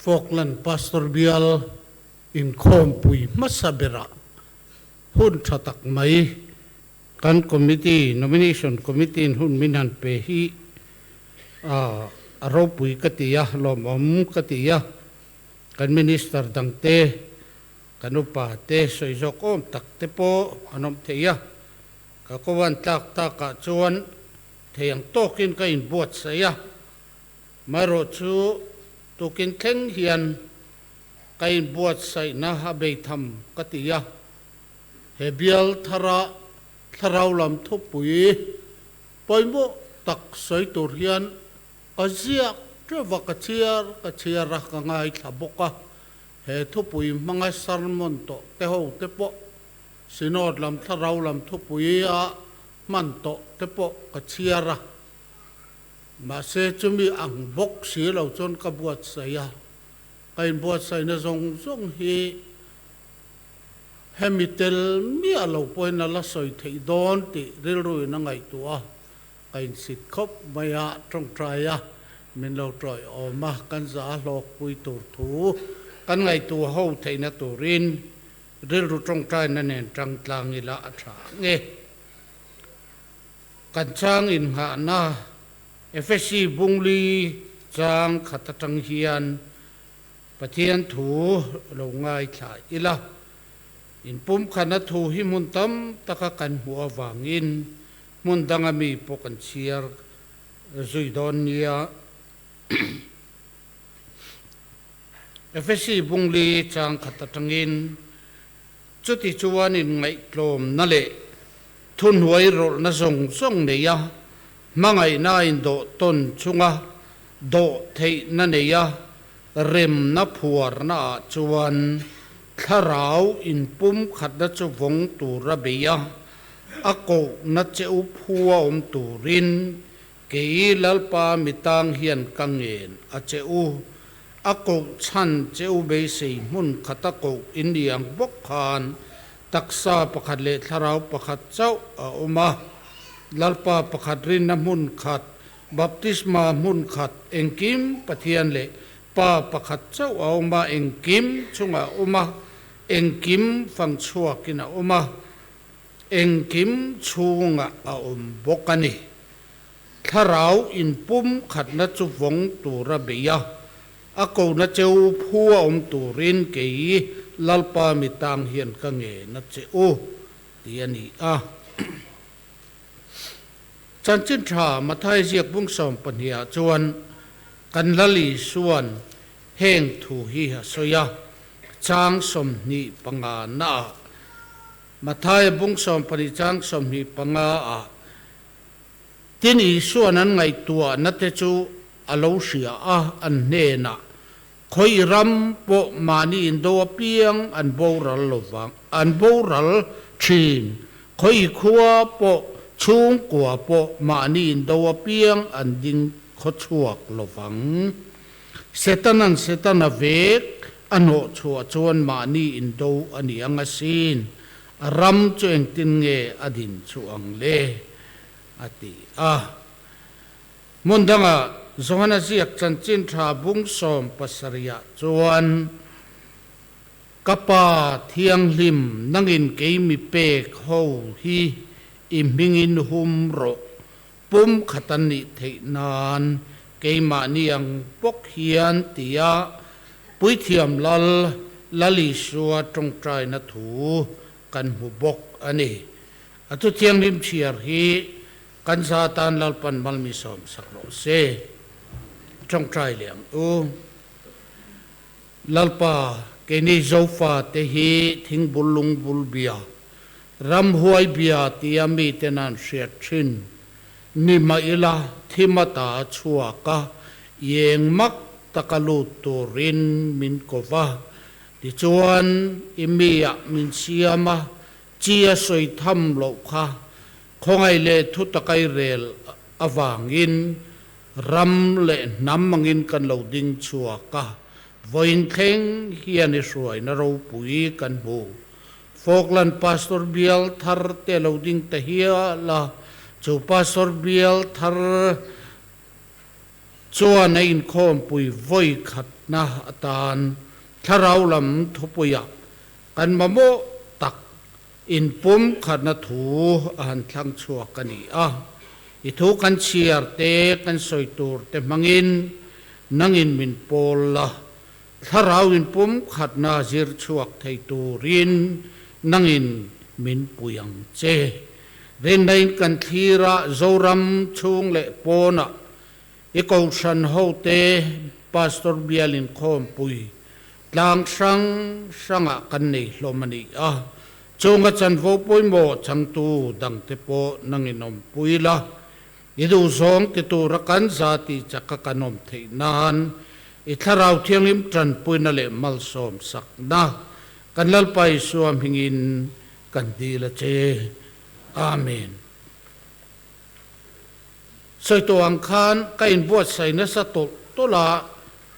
Falkland Pastor Bial inkhawmpui hmasa berah hun tha tak mai kan committee, nomination committee in hun min han pe hi a ropui ka ti a, lawmawm ka ti a, kan minister dangte, kan upa te sawi zawk awm tak te pawh an awm thei a, ka kovan tlak takah chuan thei ang tawkin ka inbuatsaih a, marawh chu tukin thleng hian ka inbuatsaihna a bei tham ka ti a, he bial thara thlarau lam thupui pawimawh tak sawi tur hian ka ziak teuh va, ka chhiar ka chhiar a, ka ngaithla bawk a, he thupui hmanga sermon tawh te ho te pawh Synod lam thlarau lam thupui a hman tawh te pawh ka chhiar a, mahse chumi ang bawk si lo chuan ka buatsaih a, ka inbuatsaihna zawng zawng hi hemi tel miah lo pawhin a la sawi theih dawn tih rilruin a ngaihtuah a, ka insit khawp mai a, tawngtai a, min lo tawiawm a, kan za a hlawkpui tur thu kan ngaihtuah ho theihna turin rilru tawngtaina nen tang tlang ila a tha ang e. Kan chang innghahna Efesi Bungli chang khat atang hian Pathian thu lo ngaithla ila, inpumkhatna thu hi hmun tam taka kan hmuh avangin hmun danga mi pawh kan chhiar zui dawn nia. Efesi Bungli chang khat atangin chuti chuan inngaihtlawmna leh thuhnuai rawlhna zawng zawng neia hmangaihna a indawh tawn chunga dawh theihna neia remna phuarna ah chuan thlarau inpumkhatna chu vawng tura bei a, a kohna che u phua awm turin Kei Lalpa mitang hian ka ngen a che u, a koh chhan che u beisei hmun khata koh in ni ang bawk khan taksa pakhat leh thlarau pakhat chauh a awm a. Lalpa pakhat rinna hmun khat, baptisma hmun khat, engkim Pathian leh Pa pakhat chauh a awm a, engkim chungah a awm a, engkim fang chhuakin a awm a. Engkim chhungah a awm bawk a ni. Thlarau inpum khatna chu vawng tura bei a, a kona cheu phu a awm turin kei Lalpa mi tang hian ka ngen a che u, ti a ni a. Chanchin tha Mathai ziak bung 12 ah chuan kan Lal Isuan heng thu hi a sawi a, chang 25 naah Mathaia bung 12 chang 25 ah tin Isua'n an ngaihtuahna te chu a lo hria a, an hnenah, Khawi ram pawh mahni indo apiang an boral lo vang, an boral thin, khawi khua pawh, chhungkua pawh mahni indo apiang an ding khawchhuak lo vang. Setana'n Setana vek a hnawh chhuah chuan mahni indo a ni ang asin, a ram chu engtin nge a din chu ang le? a ti a. Hmun dangah Johana ziak chanchin tha bung 70 ah chuan, Ka Pa Thianghlim, nangin kei mi pek ho hi i hmingin hum rawh, Pum khat an nih theih nan keimahni ang bawk hian tia Puithiam Lal Lal Isua tawngtaina thu kan hmu bawk a ni. A thu thianghlim chhiar hi kan za tan Lalpan malmi sawmsak rawh se. Tawngtai leh ang u. Lalpa, keini Zofa te hi thingbul lungbul bia, ramhuai bia tia miten an hriat thin ni mah ila thim ata a chhuak a, ieng mak taka lut turin min ko va. Tichuan, i miah min siam a, chi a sawi tham loh kha khawngaih leh thutakai rel avangin Ram leh hnam angin kan lo ding chhuak a, vawiin thleng hian i hruaina ropui kan hmu. Falkland Pastor bial thar te lo ding ta hial a, chu Pastor bial thar Chuan a inkhawmpui vawi khatna atan thlarau lam thupuiah kan mamawh tak inpum khatna thu a han thlang chhuak a ni a. I thu kan chhiar te, kan sawi tur te hmangin nangin min pawl la, thlarau inpum khatna zir chhuak thei turin nangin min pui ang che. Rinnain kan thlir a, Zoram chhung leh pawnah I kohhran hote Pastor bial inkhawmpui tlang hrang hrangah kan nei hlawm a ni a, chunga chanvo pawimawh changtu dangte pawh nangin awmpui la, i duhzawng ti tura kan za tih chaka kan awm theih nan i Thlarau Thianghlim tanpuina leh malsawm sakna kan Lalpa Isua hmingin kan dil a che. Amen. Sawi tawh ang khan ka inbuatsaih nasa tawlh tawlh a,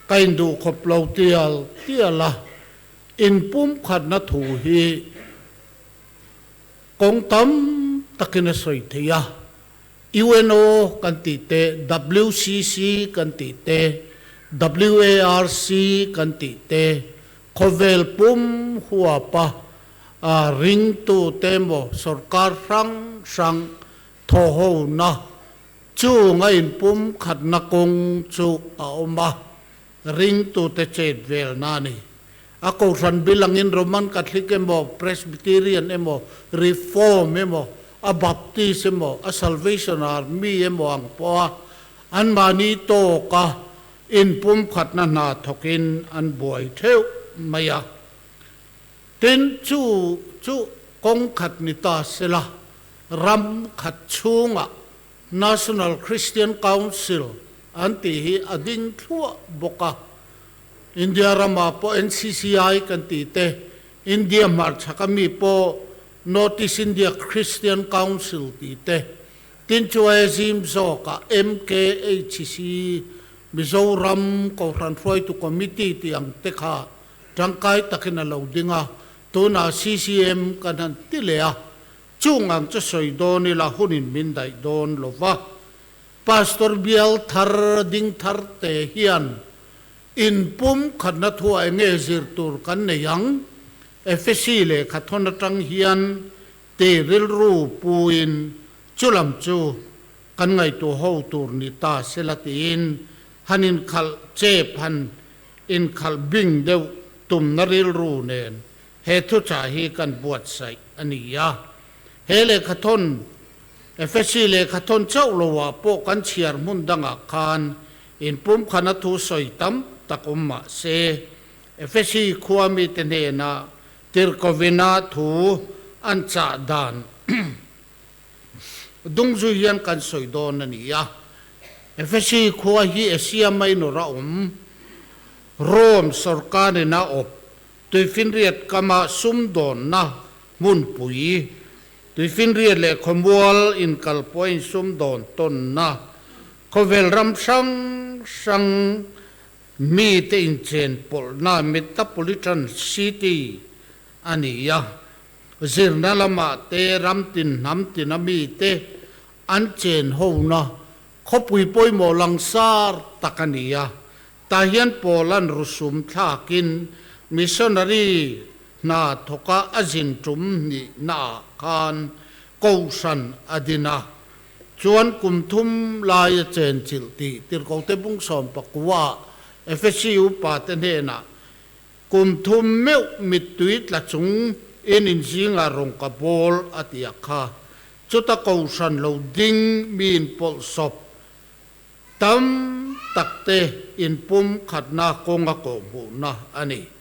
ka induhkhawp lo tial tial a, inpumkhatna thu hi kawng tam takin a sawi thei a, UNO kan tih te, WCC kan tih te, WARC kan tih te, khawvel pum huapa ringtute emaw sorkar hrang hrang Thawhona chung a inpum khatna kawng chu a awm a, ringtute chet velna a ni. A kohhran bil angin Roman Catholic emaw, Presbyterian emaw, Reform emaw, a Baptist emaw, a Salvation Army emaw ang pawha anmahni tawka inpum khatna hna thawkin an buai theuh mai a. Tin, chu chu kawng khat ni ta sela, ram khat chhungah National Christian Council an tih hi a ding thluah bawk a. India ramah pawh NCCI kan tih te, India hmarchhak a mi pawh North East India Christian Council tih te, tin chu aia zim zawkah MKHC, Mizoram Kohhran Hruaitu Committee tih ang te kha tangkai takin a lo ding a, tunah CCM kan han ti leh a. Chung ang chu sawi dawn ila hunin min daih dawn lo va. Pastor bial thar ding thar te hian in pum khatna thuah eng nge zir tur kan nei ang? Efesi lehkha thawn atang hian ti rilru puin chulam chu kan ngaihtuah ho tur ni ta sela tiin han inkhalh chep han inkhalh bing deuh tumna rilru nen He thuchah hi kan buatsaih a ni a, he lehkhathawn, Efesi lehkhathawn chauh loah pawh kan chhiar hmun dangah khan inpumkhana thu sawi tam tak awm mah se, Efesi khua mite hnena Tirhkovina thu an chah dan dungzui hian kan sawi dawn a ni a. Efesi khua hi Asia Minor a awm, Rome sawrkarin a awp Tuifinriat kama sumdawnna hmunpui, Tuifinriat leh khawmual inkalpawhin sumdawn tawnna, khawvel ram hrang hrang mite inchen pawlhna Metapolitan City a ni a. Zirna lamah te ram tin hnam tina mite an chen hona khawpui pawimawh langsar tak a ni a. Tah hian Paula'n rusum thlakin missionary hna thawka a zin tum hnihnaah khan Kohhran a din a, chuan kum thum lai a chenchilh tih Tirhkote bung sawmpakua Efesi upate hnenah kum thum meuh mittui tla chung in inzingah rawn ka bawl a ti a kha. Chuta Kohhran lo ding miin pawlhsawp Tam takte inpum khatna kawnga kawhhmuhna a ni.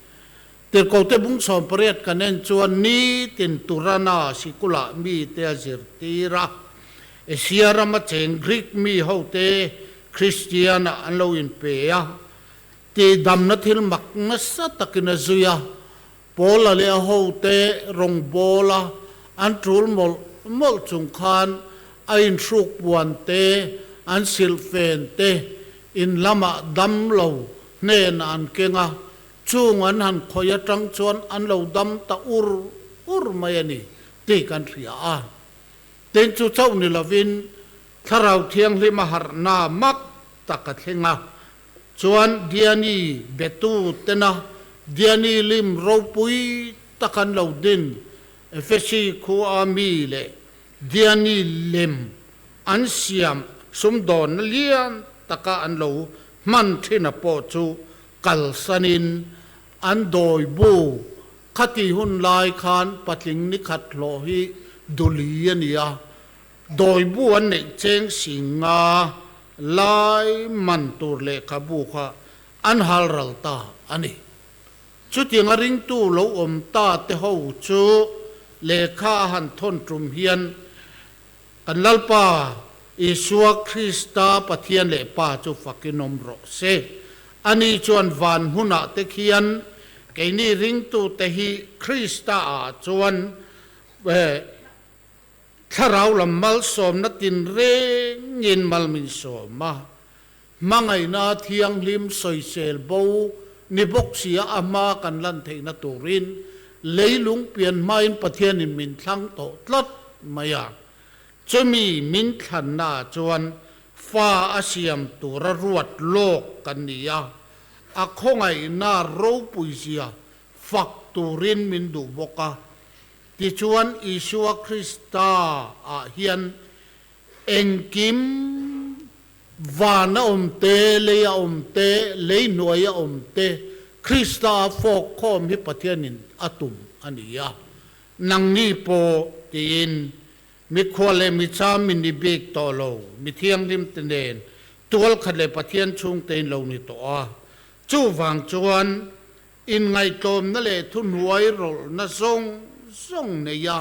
Tirhkote bung 18 kan en chuan nitin Turana sikulah mite a zirtir a. Asia rama cheng Greek mi hote Kristianah an lo inpe a, tihdamna thil mak nasa takin a zui a. Paula leh a hote rawngbawla an tul mawlh mawlh chung khan a inhruk puan te, an silhfen te in lamah dam lo hnenah an keng a, chung an han khawih atang chuan an lo dam ta ur ur mai a ni tih kan hria a. Tin chu chauh ni lovin Thlarau Thianghlim a harhna mak. tak a thleng a, chuan Diani betu tena Diani lim ropui tak an lo din Efesi khua mi leh Diani lem an siam sumdawnna lian taka an lo hman thin a pawh chu kalsanin an dawi bu khati hun lai khan patling ni khat hlawh hi duli a ni a, dawi bu an neih cheng singa lai man tur lehkhabu kha an hal ral ta a ni. Chutianga ringtu lo awm ta te ho chu lehkha a han thawn tum hian kan Lalpa Isua Krista Pathian leh Pa chu fakin awm rawh se. Ani chuan van hmunah te khian keini ringtu te hi Krista ah chuan thlarau lam malsawmna tinrengin mal min sawm a. Hmangaihna thianghlim sawisel bo ni bawk sia a hma kan lan theihna turin leilung pian hmain Pathianin min thlang tawh tlat mai a. Chumi min thlannaah chuan fa a siam tura ruat lawk kan ni a, a khawngaihna ropuizia fak turin min duh bawk a. Tichuan Isua Krista ah hian Engkim van a awm te, lei a awm te, lei hnuai a awm te, Krista a fawk khawm hi Pathianin a tum a ni a. Nangni pawh tiin mikhual leh micham min ni bik tawh lo, mi thianghlim te nen tual khat leh Pathian chhungte in lo ni tawh a. Chuvang chuan inngaihtlawmna leh thuhnuai rawlhna zawng zawng nei a,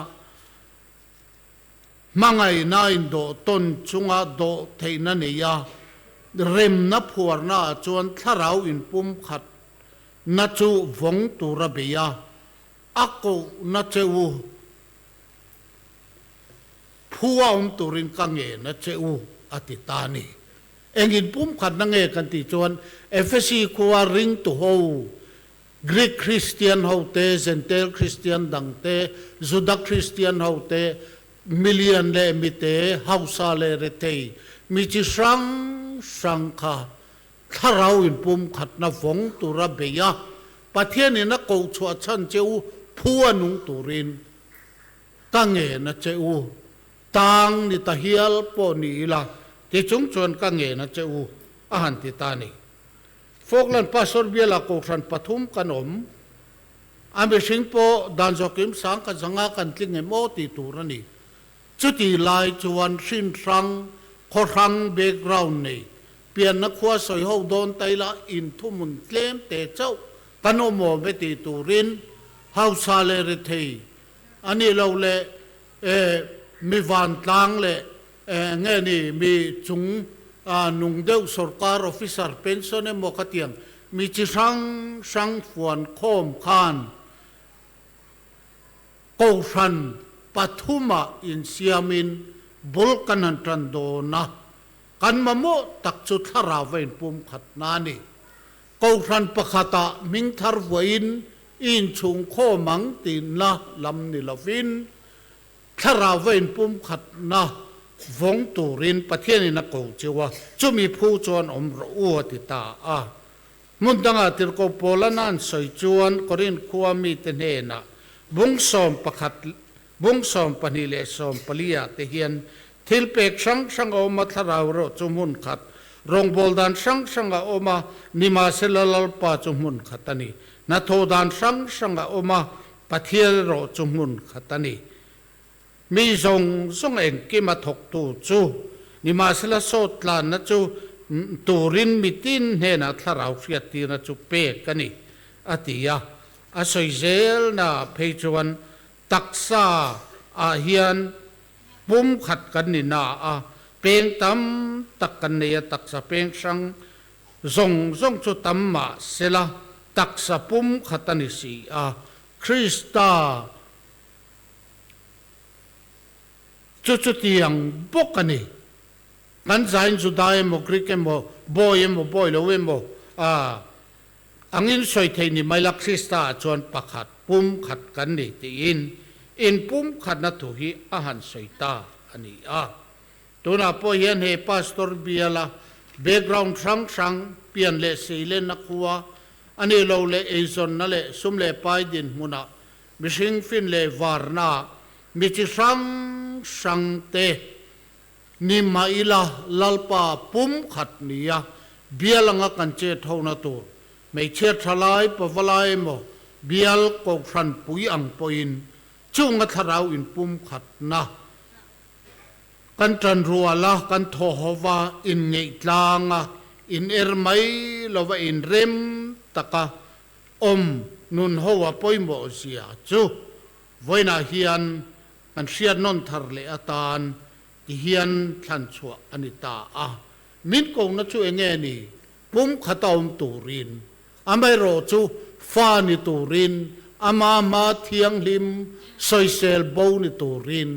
Hmangaihna indawh tawn chunga dawh theihna nei a, remna phuarna ah chuan thlarau inpum khat na chu vawng tur a bei a, a kohna che u phu a awm turin ka ngen a che u a ti ta a ni. Eng inpum khatna nge kan tih chuan Efesi khua ringtu ho Greek Kristian hote, Jentail Kristian dangte, Juda Kristian hote, milian leh mite, hausa leh rethei, mi chi hrang hrang kha thlarau inpumkhatna vawng tura bei a, Pathianin a koh chhuah chhan che u phu a nung turin ka ngen a che u, tang ni ta hial pawh ni ila ti chung chuan ka ngen a che u a han ti ta a ni. Falkland Pastor biala kohhran pathum kan awm. A mihring pawh dan zawkim sang ka zanga kan tling em aw tih tur a ni. Chuti lai chuan hrin hrang, khaw hrang background nei, pianna khua sawi ho dawn taila inthumun tlem te chauh kan awm awm e tih turin hausa leh rethei a nih loh leh mi vantlang leh Nge ni mi chung nung deuh sorkar officer pension emaw khatiang mi chi hrang hrang fuan khawm khan Kohhran pathumah insiamin bul kan han tan dawn a, kan mamawh tak chu thlarau va inpum khat na a ni. Kohhran pakhatah hming thar vuahin i inchhung khawm ang tihna lam ni lovin Thlarau va inpumkhatna vawng turin Pathianin a ko cheu a, chumi phu chuan awm rawh u a ti ta a. Hmun dangah tirhkoh Paula'n a an sawi chuan Korinth khua mite hnenah bung 11, bung 12 leh 14 ah te hian thil pek hrang hrang a awm a, thlarau erawh chu hmun khat, rawngbâwl dan hrang hrang a awm a, nimahsela Lalpa chu hmun khat a ni. Hnathawh dan hrang hrang a awm a, Pathian erawh chu hmun khat a ni. Mi zawng zawng engkim a thawktu chu nimahsela sawt tlanna chu turin mitin hnenah thlarau hriattirna chu pek a ni, a ti a. A sawi zelnaah phei chuan taksa ah hian pum khat kan ni na a, peng tam tak kan nei a, taksa peng hrang Zawng zawng chu tam mah sela taksa pum khat a ni si a, Krista chu chutiang bawk a ni. Kan zain Juda emaw Greek emaw bawi emaw bawi lo emaw a angin sawi thei ni mai la Krista ah chuan pakhat pum khat kan ni tiin in pum khatna thu hi a han sawi ta a ni a. Tunah pawh hian he Pastor biala. Background hrang hrang, pian leh seilenna khua a ni lo leh eizawnna leh sum leh pai dinhmunah mihring fin leh varna mi chi hrang hrang te ni mah ila Lalpa pum khat nia bial anga kan chet hona tur hmeichhia thalai pavalai emaw bial kohhran pui ang pawhin chunga thlarau inpumkhatna Kan ṭan rual a, kan thaw ho va, inngeih tlang a, in er mai lo va inrem taka awm nun ho a pawimawh zia chu vawiinah hian kan hriat nawn thar leh atan ti hian thlan chhuah a ni ta a. Min kohna chu eng nge ni? Pum khata awm turin, amaherawh chu fa ni turin, ama hma thianghlim sawisel bo ni turin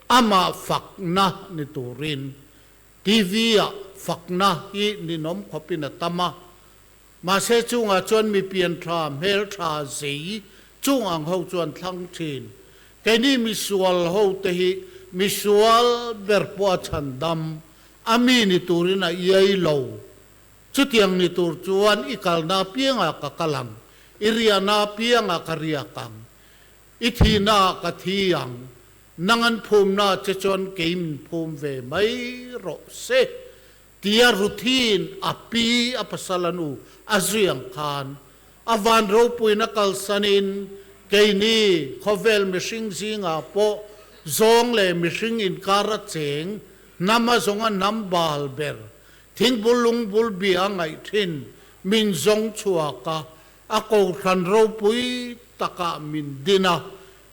Amah fakna ni turin TV ah fakna hi ninawm khawpin a tam a, mahse chungah chuan mi pian tha, hmel tha, zei chung ang ho chuan thlang thin. Keini misual ho te hi misual ber pawh a chhan dam, a mi ni turin a iai lo. Chutiang ni tur chuan i kalna apiangah ka kal ang, i riahna apiangah ka riak ang, I thihna ah ka thi ang, nang an phumna che chuan kei min phum ve mai rawh se, tia Ruthiin a pi a pasal a nu a zui ang khan a van ropuina kalsanin keini khawvel mihring zingah pawh zawng leh mihring inkar a cheng hnam a zawnga hnam bal ber thingbul lungbul bia a ngaih thin min zawng chhuak a A kohhran ropui takah min din a,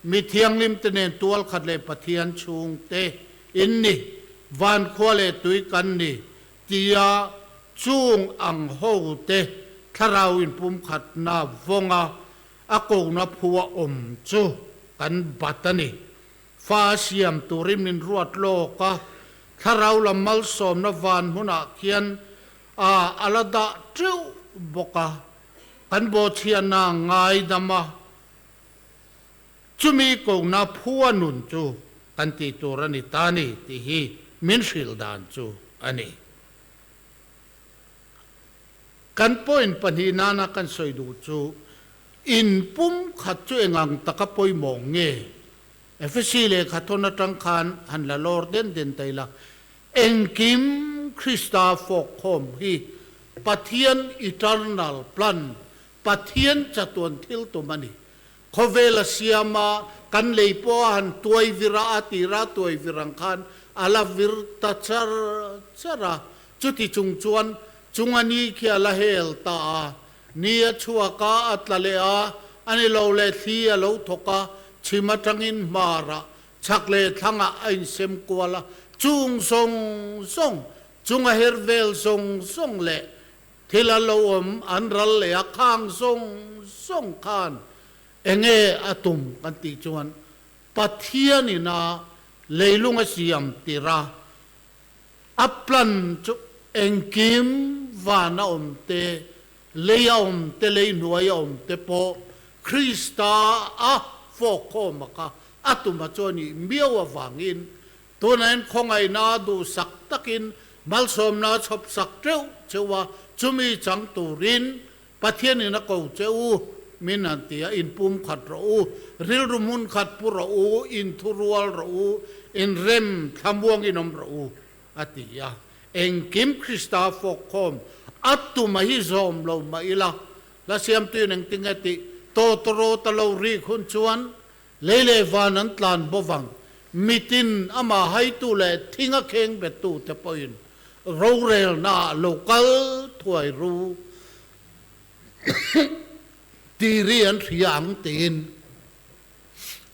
mi thianghlimte nen tual khat leh Pathian chhungte in ni, van khua leh tui kan ni, tia chung ang hote thlarau inpumkhatna vawnga a kohna phua awm chu kan bat a ni. Fa siam turin min ruat lawk a, thlarau lam malsawmna van hmunah khian A a la dah teuh bawk a, kan bawhchhiahna ngaidam a, chumi kohna phua nun chu kan tih tur a ni ta ni tih hi min hrilh dan chu a ni. Kan point pahnih nana kan sawi duh chu in pumkhat chu engang taka pawimawh nge? Efesi lehkha thawn atang khan han la lawr den den ta ila, Engkim Krista fawkkhawm hi Pathian eternal plan, Pathian chatuan thil tum a ni. Khawvel a siam a, kan lei pawh a han tuai vir a, a tira tuai vir ang khan a la vir ta char char a. Chuti chung chuan chunga ni khi a la hel ta a, ni a chhuak a, a tla leh a, a ni lo leh thli a lo thawk a, chhim atangin hmarah Chhak leh thlangah a insem kual a, chung zawng zawng, chunga her vel zawng zawng leh thil a lo awm an ral leh a khang zawng zawng khan enge a tum kan tih chuan Pathianin a leilung a siam tir a, a plan chu engkim van a awm te, lei a awm te, lei hnuai a awm te pawh Krista a fawkkhawm a kha A tuma chuan i miau avangin tunah hian khawngaihna duhsak takin malsawmna a chhawp sak teuh cheu a, chumi chang turin Pathianin a ko che u, min han ti a, inpum khat rawh u, rilru hmun khat pu rawh u, inthurual rawh u, inrem thlamuangin awm rawh u, a ti a. Engkim Krista fawkkhawm a tuma hi zawm lo mah ila, hla siamtuin engtinge tih tawtawrawt a lo rik hun chuan Lei leh van an tlan bo vang. Mitin amah haitu leh thing a kheng bettu te pawhin rorelnaah lo kal thuai ru tih ri an hria ang tiin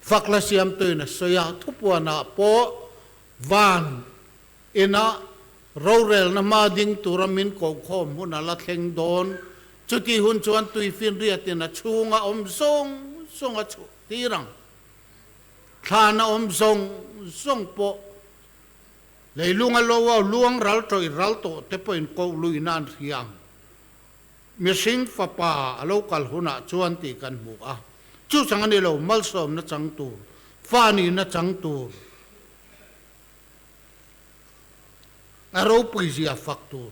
fakla siamtuin a sawi a. Thupuanah pawh van inah rorelna hma ding tura min kohkhawm hun a la thleng dawn. Chutih hun chuan tuifinriatin a chhunga awm zawng zawng a chhuah tir ang. Thlan a awm zawng zawng pawh leilunga lo a luang ral tawih ral tawh te pawhin koh luihna an hria ang. Mihring fapa a lo kal hunah chuan tih kan hmu a. Chu chang a ni lo, malsawmna chang tur, fa nihna chang tur, a ropui zia fak tur.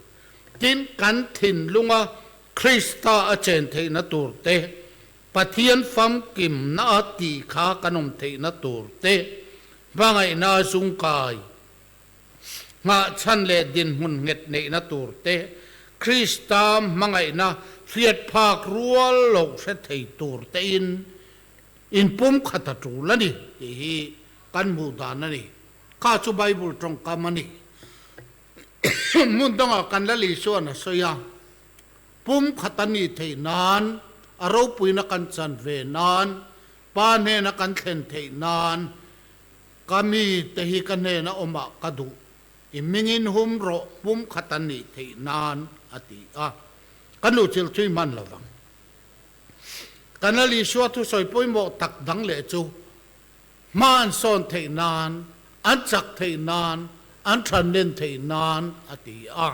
Tin, kan thinlunga Krista a chen theihna tur te, Pathian famkimna a tih kha kan awm theihna tur te, hmangaihna a zungkai nghahchhan leh dinhmun nghet neihna tur te, Krista hmangaihna hriat phak rual loh hre thei tur tein inpumkhat a tul a ni tih hi kan hmuh dan a ni. Kha chu Bible tawngkam a ni. Hmun dangah kan Lal Isuan a sawi a, pumkhat a nih theih nan, a ropuina kan chan ve nan, Pa hnena kan thlen theih nan, ka mite hi ka hnena awmah ka duh, i mingin hum rawh pumkhat a nih theih nan, a ti a. Ka nu thil thui hman lo vang. Kan Lal Isua thusawi pawimawh tak dang leh chu, Hma an sawn theih nan, an chak theih nan, an thanlen theih nan, a ti a.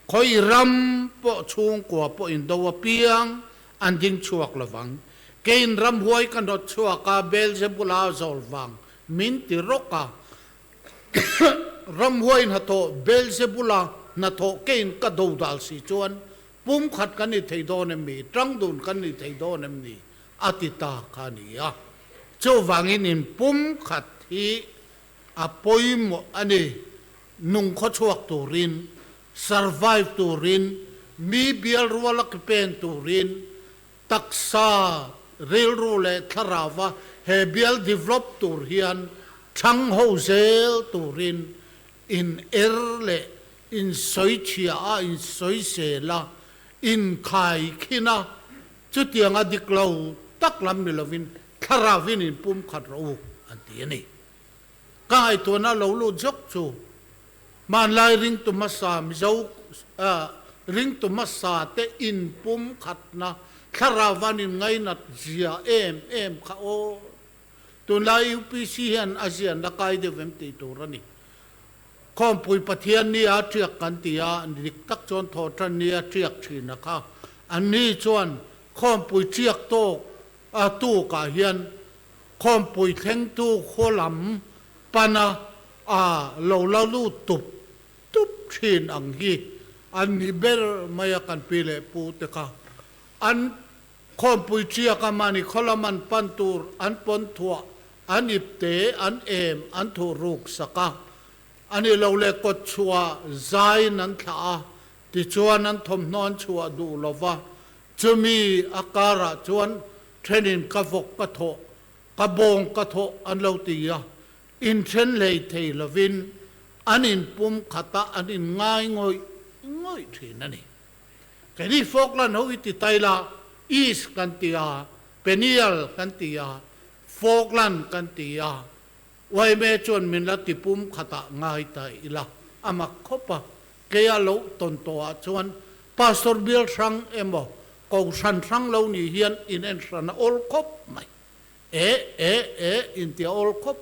Khawi ram pawh chhungkua pawh indo apiang an ding chhuak lovang. Keiin ramhuai ka hnawt chhuak a, Beelzebula zawl vang min ti rawk a. Ramhuai hnathawh Beelzebula hnathawh keiin ka dodal si chuan pumkhat kan ni thei dawn em ni, tangdun kan ni thei dawn em ni? A ti ta kha a ni a. Chuvangin inpumkhat hi a pawimawh a ni. Nung khawchhuak turin, survive turin, mi bial rual a kipen turin, taksa, rilru leh thlarauva he bial develop tur hian thang ho zel turin in er leh insawichhia a, insawisel a, inkhaikhhin a, Chutianga dik lo tak lam ni lovin thlarauin in pum khat rawh u an ti a ni. Ka ngaihtuahna lo lut zawk chu hmanlai ringtu hmasa Mizo ringtu hmasa te in pum khatna thlarauvan in ngainat zia em em kha aw. Tunlai UPC hian a zian la kai deuh em tih tur a ni. Khawmpui Pathian ni a tiak kan ti a, dik tak chuan thawhtan ni a tiak thin a kha. Anni chuan khawmpui tiak tawk a tukah hian khawmpui thlengtu khaw lam pana a lo la lut tup tup thin ang hi an ni ber mai a kan pi leh pu te kha. An Khawmpui tiak a mahni khaw lam an pan tur an pawn thuah an ip te an em an thuh ruk sak a, a ni lo leh kawt chhuah zaiin an thlah a, tichuan an thawmhnaw an chhuah duh lo va, chumi a karah chuan thenin ka vawk ka thawh, ka bawng ka thawh an lo ti a, inthen hlei thei lovin an inpum khat a, an inngai ngawih ngawih thin a ni. Keini Falkland ho i ti tai la, East kan ti a, Peniel kan ti a, Falkland kan ti a, yma chuan min la ti pum khatah ngai ta ila, a mak khawp a. Keia lo tawn tawhah chuan Pastor bial hrang emaw Kohhran hrang lo ni hian in en hran a awl khawp mai. E e e inti a awl khawp.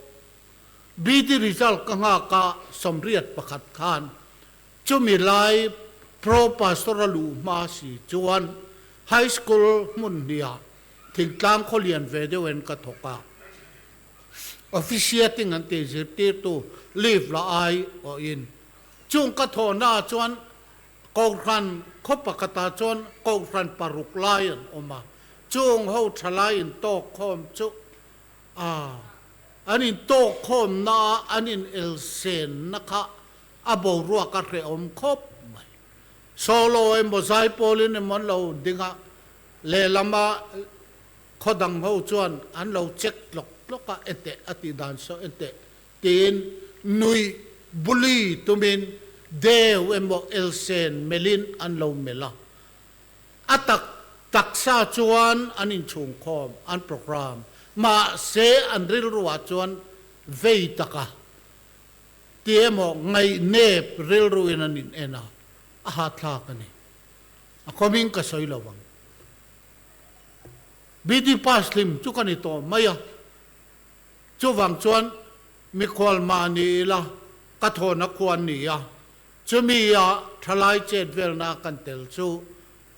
BD result ka nghak a 81 khan Chumi lai Pro Pastor a luh hma si chuan High School hmun hniah thingtlang khaw lian ve deuh en ka thawk a. Officiating an tih zirtirtu leave la ai awhin chung ka thawhna ah chuan Kohhran khaw pakhatah chuan Kohhran paruk lai an awm a, chung ho thalai intawk khawm chu a an intawk khawmna a an in elsenna kha A boruak a hrehawm khawp mai. Solo emaw zaipawlin emaw an lo ding a, lehlama khaw dang ho chuan an lo check tlawk tlawk a, enteh a tih dan saw enteh tiin nuih bully tumin deu emaw elsen melhin an lo melh a. A tak taksa chuan an inchhungkhawm an program mahse an rilruah chuan vei taka Ti emaw ngaihnep rilruin an in en a, a hahthlak a ni. A khawming ka sawi lo ang. BD pass hlim chu ka ni tawh mai a, chuvang chuan mikhual mah ni ila ka thawhna khua an ni a, chumi ah thalai chet velna kan tel chu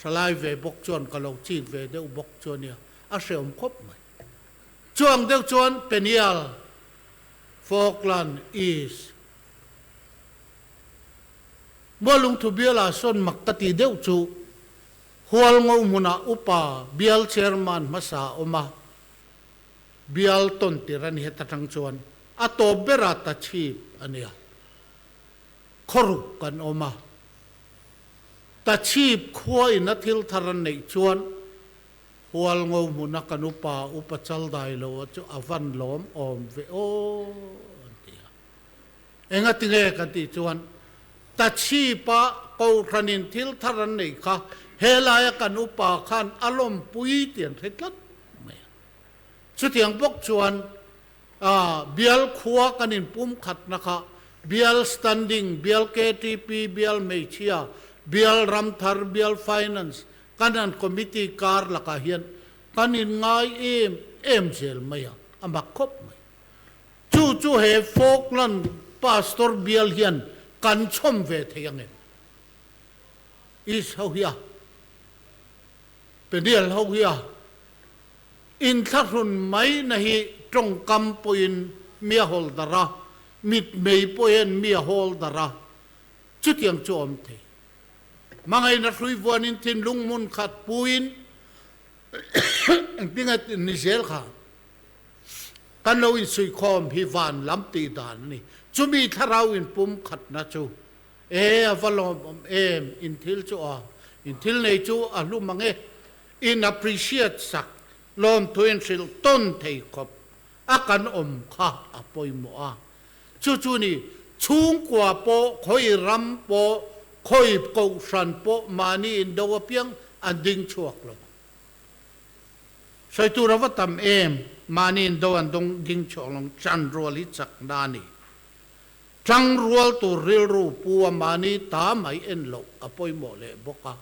thalai ve bawk chuan ka lo chik ve deuh bawk chu a nia, a hreawm khawp mai. Chuang deuh chuan Peniel Falkland East. Mualungthu bialah sawn mak ka ti deuh chu Hualngo hmunah upa bial chairman hmasa a awm a, bial tawn tir a ni heta tang chuan a tawp berah ta chhip a nia. Khawruk kan awm a, ta chhip khua in a thil thar an neih chuan Hualngo hmuna kan upa upa chal dai lo a chu a van lawm awm ve aw an ti a. Engatinge kan tih chuan Tachhipa Kohhranin thil thar an neih kha helaia kan upa khan a lawmpui tih an hre tlat mai a. Chutiang bawk chuan bial khua kan inpumkhatna kha bial standing, bial KTP, bial hmeichhia, bial ramthar, bial finance kan an committee kar lakah hian kan inngai em em zel mai a, a mak khawp mai. Chu chu he Falkland Pastor bial hian kan chhawm ve thei ang em? East ho hi a, Peniel ho hi a inthlahrun mai na hi tawngkam pawhin mi a hawl darh a, mitmei pawhin mi a hawl darh a, chutiang chu a awm thei. Hmangaihna hrui vuanin thinlung hmun khat puin engtinge ni zel kha? Kan lo insuihkhawm hi van lam tih dan a ni. Chumi thlarau inpum khatna chu e a va lawmawm em, in thil chu a, in thil nei chu a hlu mang e, in appreciate sak, lawmthu inhrilh tawn thei khawp a kan awm kha a pawimawh a. Chu chu ni, chhungkua pawh, khawi ram pawh, khawi kohhran pawh mahni indo apiang an ding chhuak lo. Sawi tur a va tam em, mahni in do an dawng ding chhuak lo, chan rual hi chak na a ni. Tang rual tur rilru pu a mahni ta mai en loh a pawimawh leh bawk a.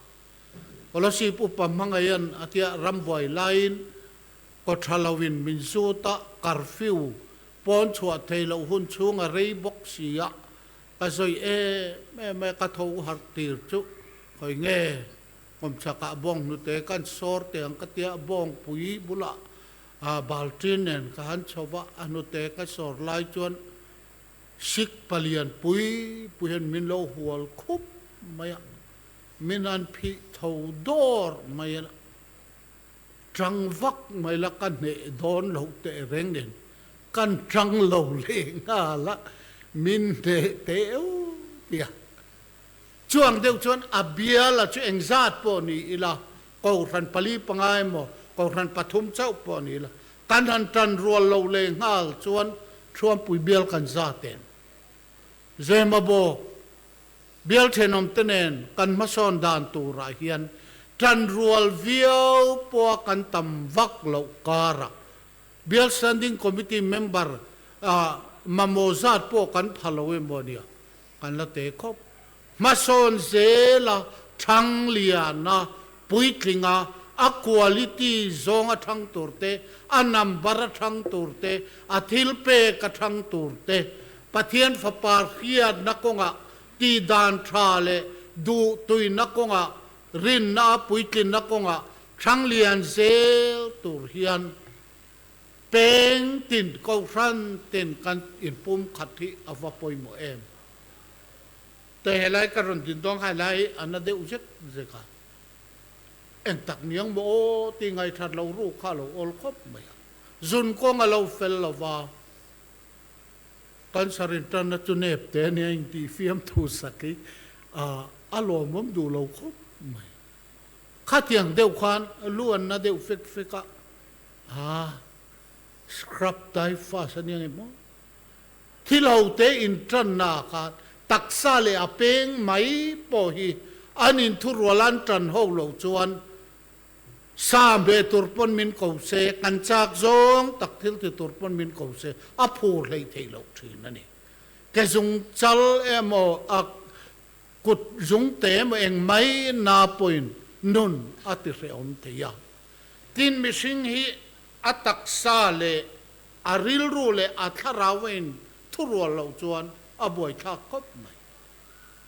Kolasib upa hmangaihan a tia rambuai laiin kaw tha loin min zut a, curfew pawn chhuah thei loh hun chhung a rei bawk si a, ka zawi em em a, ka tho harh tir chu khawi nge Kawmchakah bawng hnute kan sawr teh ang ka tia, bawngpui bulah balṭin nen ka han chho va, a hnute ka sawr lai chuan sik palian pui pui hian min lo hual khup mai a, min han phih tho dawr mai a, ṭang vak mai la ka hneh dawn loh teh reng nen kan ṭang lo leh nghal a, min hneh teh eu tia. Chuang deuh chuan a biala chu engzat pawh ni ila, Kohhran pali panga emaw, Kohhran pathum chauh pawh ni ila, kan han tan rual lo leh nghal chuan Thuampui bial kan zat em? Zemabawk bial thenawmte nen kan hmasawn dan turah hian tan rual viau pawha kan tam vak loh karah Bial Standing Committee member mamawh zat pawh kan pha lo emaw nia. Kan la te khawp. Hmasawn zela thang liana puitlinga a quality zawng a thang tur te, a number a thang tur te, a thil pek a thang tur te, Pathian Fapa hriatna kawngah tihdan tha leh duh tuina kawngah rinna a puitlinna kawngah thang lian zel tur hian Peng tin Kohhran tin kan inpumkhat hi a va pawimawh em? Te helai ka rawn din dawn kha helai hi a na deuh zek zek a, eng tak niang maw aw tih ngaihṭhat lo ruk kha a lo awl khawp mai a, zun kawng a lo fel lo va, cancer inṭanna chu nep te ania intih fiamthu sak hi a lawmawm duh lo khawp mai. Khatiang deuh khan lu an na deuh fek fek a. A scrub typhus a nia nge maw? Thil ho te in tanna ah khan taksa leh a peng mai pawh hi an inthurual an tan ho lo chuan sa hmeh tur pawn min ko se, kan chak zawng tak thil ti tur pawn min ko se a phur hlei theih loh thin a ni. Ke zung chal emaw a kut zung te emaw eng mai na pawhin nun a ti hrehawm thei a. Tin, mihring hi a taksa leh a rilru leh a thlarau a in thurual loh chuan a buaithlak khawp mai.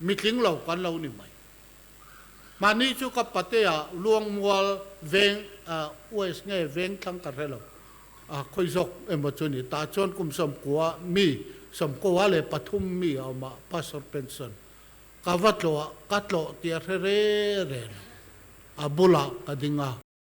Mitling lo kan lo ni mai. Mahni chu ka patea Luangmual veng West nge veng thlang ka hre lo, a khawi zawk emaw chu ni. Tah chuan kum 93 mi, 93 mi a awm a, Pastor Pension. Ka va tlawh a, ka tlawh tih a hre re re lo. A bulah ka ding a.